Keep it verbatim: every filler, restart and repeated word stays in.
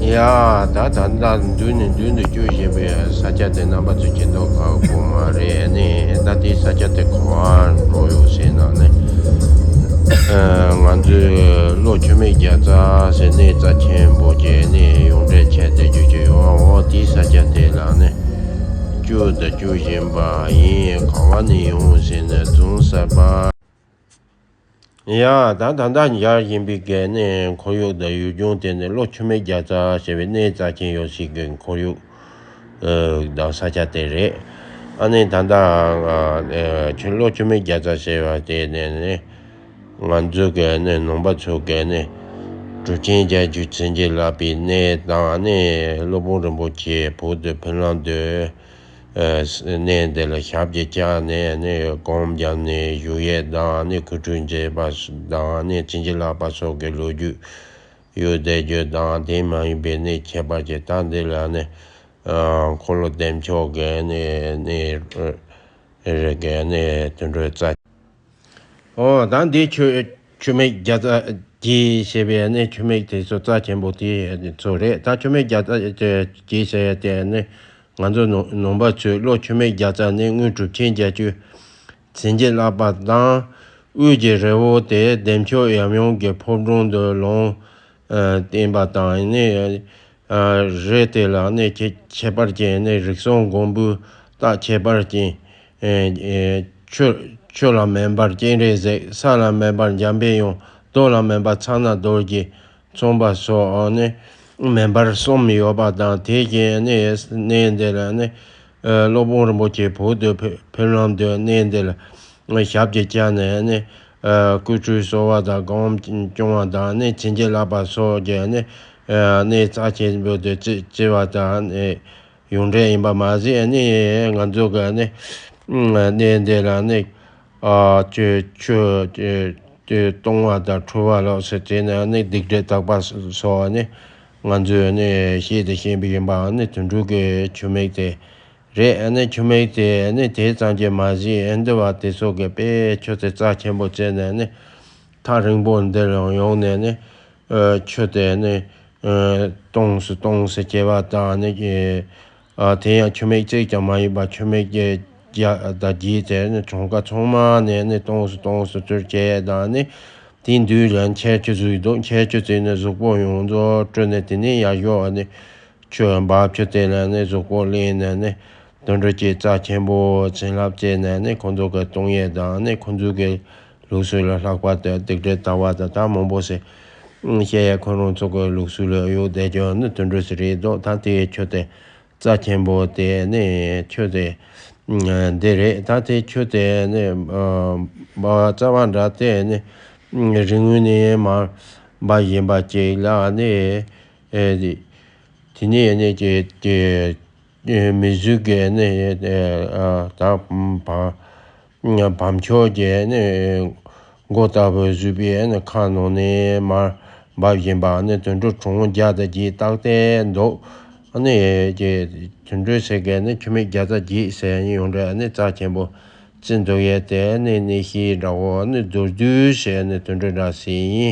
ཡ། ད་ད་ལྟ་མདུན་ནས་མདུན་དུ་སྐྱོད་བཞིན་པའི་ས་ཆ་དེ་རྣམ་པ་ཚོས་མཁྱེན་མདོག་ཁ་པོ་མ་རེད། ཨ་ནི་ད་ལྟའི་ས་ཆ་དེ་ག་པར་འགྲོ་ཡོད་ཟེར་ན་ནི། ཨ། ང་ཚོས་གློ་ཆུ་སྨད་རྒྱལ་རྩེ་ཟེར་གནས་རྩ་ཆེན་པོ་ཅིག་ནས་ཡོངས་འབྲེལ་ཆེད་དེ་རྒྱུ་ཅིག་ཡོད། འོ་དེའི་ས་ཆ་དེ་ལ་ནི་སྐྱོད་དང་སྐྱོད་བཞིན་པ་ཡིན། ག་པ་ནས་ཡོང་ཟེར་ན་རྫོང་གསར་པ། ཡ། ད་ད་ལྟ་མཇལ་བཞིན་པའི་གི་ནི་ཁོར་ཡུག་དང་ཡུལ་ལྗོངས་དེ་ནི་གློ་ཆུ་སྨད་རྒྱལ་རྩེ་ཞེས་པའི་གནས་རྩ་ཆེན་ཡོད་སའི་གི་ཁོར་ཡུག་ཨ། དང་ས་ཆ་དེ་རེད། ཨ་ནི་ད་ལྟ་ཨ། ཆུ་གློ་ཆུ་སྨད་རྒྱལ་རྩེ་ཞེས་པ་དེ་ནི་ནི་ང་ཚོ་གི་ནི་ནང་པ་ཚོ་གི་ནི་གྲུབ་ཆེན་རྒྱལ་བརྒྱུད་བྱིན་གྱིས་བརླབས་པའི་གནས་དང་ནི་སློབ་དཔོན་རིན་པོ་ཆེ་བོད་དུ་ཕེབས་ལམ་དུ། ཨ། གནས་འདི་ལ་ཞབས་ཀྱིས་བཅགས་ནས་ནི་སྒོམ་བརྒྱབ་ནས་བཞུགས་ཡས་དང་ནི་སྐུ་ཁྲུས་མཛད་པ་དང་ནི་བྱིན་གྱིས་བརླབས་པ་སོགས་ཀྱི་ལོ་རྒྱུས་ཡོད་བསྡད་རྒྱུ་དང་། དེ་མ་ཡིན་པའི་ནི་ཁྱད་པར་གྱི་ད་འདི་ལ་ནི། ཨ། འཁོར་ལོ་བདེ་མཆོག་གི་ནི་ནི་རེ་གི་ནི་དུད་འགྲོའི་རྩ། ཨོ། ད་འདི་ཆུ་ཆུ་སྨད་རྒྱལ་རྩེ་རྒྱས་ཞེས་པའི་ནི་ཆུ་སྨད་དེ་ཚོ་རྩ་ཆེན་པོ་དེ་ཚོ་རེད། ད་ཆུ་སྨད་རྒྱལ་རྩེ་རྒྱས་ཟེར་ཡ་དེ་ནི་ང་ཚོ་ནང་ནང་པ་ཚོས་གློ་ཆུ་སྨད་རྒྱལ་རྩེ་ནི་དངུལ་གྲུབ་ཆེན་རྒྱལ་བརྒྱུད་བྱིན་གྱིས་བརླབས་པ་དང་། དབུས་ཀྱི་རི་བོ་དེ་བདེ་མཆོག་ཡབ་ཡུམ་གྱི་ཕོ་བྲང་དུ་ལུང་ཨ། བསྟན་པ་དང་ནི། ཨ། རི་དེ་ལ་ནི་ཁྱད་ཁྱད་པར་ཅན་ནི་རིགས་གསུམ་མགོན་པོའི་རྟགས་ཁྱད་པར་ཅན། ཨེ། ཨེ། ཆུ་ཆུ་ལ་མེ་འབར་སྤྱན་རས་གཟིགས། ས་ལ་མེ་འབར་འཇམ་པའི་དབྱངས། རྡོ་ལ་མེ་འབར་ཚ་ན་རྡོ་རྗེ་མཚུངས་པ་སོགས་ནི་མེ་འབར་གསུམ་ཡོད་པ་དང་། དེ་བཞིན་ནི་གནས་འདི་ལ་ནི་ཨ། སློབ་དཔོན་རིན་པོ་ཆེ་བོད་དུ་ཕེབས་ཕེབས་ལམ་དུ་གནས་འདི་ལ་ཞབས་ཀྱིས་བཅགས་ནས་ནི། ཨ། སྐུ་ཁྲུས་གསོལ་བ་དང་སྒོམ་སྐྱོང་བ་དང་ནི་བྱིན་གྱིས་བརླབས་པ་སོགས་ཀྱི་ནི། ཨ། གནས་རྩ་ཆེན་པོ་དེ་བརྩི་བརྩི་བ་དང་ནི་ཡོངས་འབྲེལ་ཡིན་པ་མ་ཟད་ནི། ང་ཚོ་གི་ནི་གནས་འདི་ལ་ནི། ཨ། ཆུ་ཆུ་དེ་གཏོང་བ་དང་འཁྲུ་བ་ལོགས་སུ་བྱས་ནས་ནི་སྡིག་སྒྲིབ་དག་པ་སོགས་ནི་ང་ཚོས་ནི་ཤེས་དང་ཤེས་པའི་ཡིན་པ་ནི་དུད་འགྲོ་གི་ཆུ་སྨད་དེ། རེད། ཨ་ནི་ཆུ་སྨད་དེ་ནི་དེ་ཙམ་གྱིས་མ་ཟད། ཨ། འདི་བ་དེ་ཚོ་གི་དཔེ་ཆུ་དེ་རྩ་ཆེན་པོ་བརྩིས་ནས་ནི་ཐག་རིང་པོ་འདིར་ཡང་ཡོང་ནས་ནི། ཨ། ཆུ་དེ་ནི། ཨ། གཏོང་སུ་གཏོང་སུ་བྱེད་པ་དང་ནི། ཨ། དེ་ཡང་ཆུ་སྨད་གཅིག་ཀྱང་མ་ཡིན་པ་ཆུ་སྨད་ཀྱི་རྒྱ་དང་རྒྱས་དེ་ནི་གྲངས་ཀ་ཚང་མ་ནས་ནི་གཏོང་སུ་གཏོང་སུ་ཚུར་བྱེད་དང་ནི། དེ་འདུས་ལ་མཆེ་ཆུ་ཟུག་འདུག་མཆེ་ཆུ་ཟུག་ནས་གཟུགས་པོ་ཡོངས་རྫོགས་བཀྲུས་ནས། དེ་ནས་ཡར་ཞོག་ནི། ཆུ་འབབ་ཆུ་དེ་ལ་ནི་གཟུགས་པོ་བླངས་ནས་ནི་དུད་འགྲོ་གི་རྩ་ཆེན་པོ་བྱིན་རླབས་བྱས་ནས་ནི་ཁོང་ཚོ་གི་གཏོང་ཡས་དང་ནི་ཁོང་ཚོ་གི་ལུགས་སྲོལ་ལ་ལྷག་པར་དུ་སྡིག་སྒྲིབ་དག་པ་དང་ད་མང་པོ་ཞིག་བཤད་ཡས། ཁོ་རང་ཚོ་གི་ལུགས་སྲོལ་ལ་གཡུག་བསྡད་རྒྱུ་ནི་དུད་འགྲོ་ཞིག་རེད་འདུག་ད་དེའི་ཆུ་དེ་རྩ་ཆེན་པོ་དེ་ནི་ཆུ་དེ་འདི་རེད། ད་དེ་ཆུ་དེ་ནི་འབབ་རྩ་བ་འདྲ་དེ་ནི་རི་ངོས་ནས་མར་འབབ་བཞིན་པ་ཅིག་ལ་ནི། ཨེ། དེ་ནས་ནི་ཀྱེ་ཀྱེ་མི་གཟུགས་ཀྱི་ནི། ཨ། ད་བམ་བམ་ཆུང་གི་ནི་མགོ་ལྟ་བུ་བཟོས་པའི་ནི་ཁ་ནང་ནས་མར་འབབ་བཞིན་པ་ནི་དུད་འགྲོ་གྲངས་བརྒྱ་དང་བརྒྱད་བཏགས་ཏེ་འདུག་ནི་ཀྱེ་དུད་འགྲོ་ཟེར་མཁན་ནི་ཆུ་སྨད་རྒྱལ་རྩེ་བརྒྱད་ཟེར་ཡིན། ཡོངས་འབྲེལ་ནི་རྩ་ཆེན་པོ་བརྩི་འདུག་ཡས་དེ་ནི་གནས་བཤད་འདྲ་བོ་ནི་མདོར་བསྡུས་བྱས་ནས་དེ་འདྲ་འདྲ་ཟེར་ཡིན།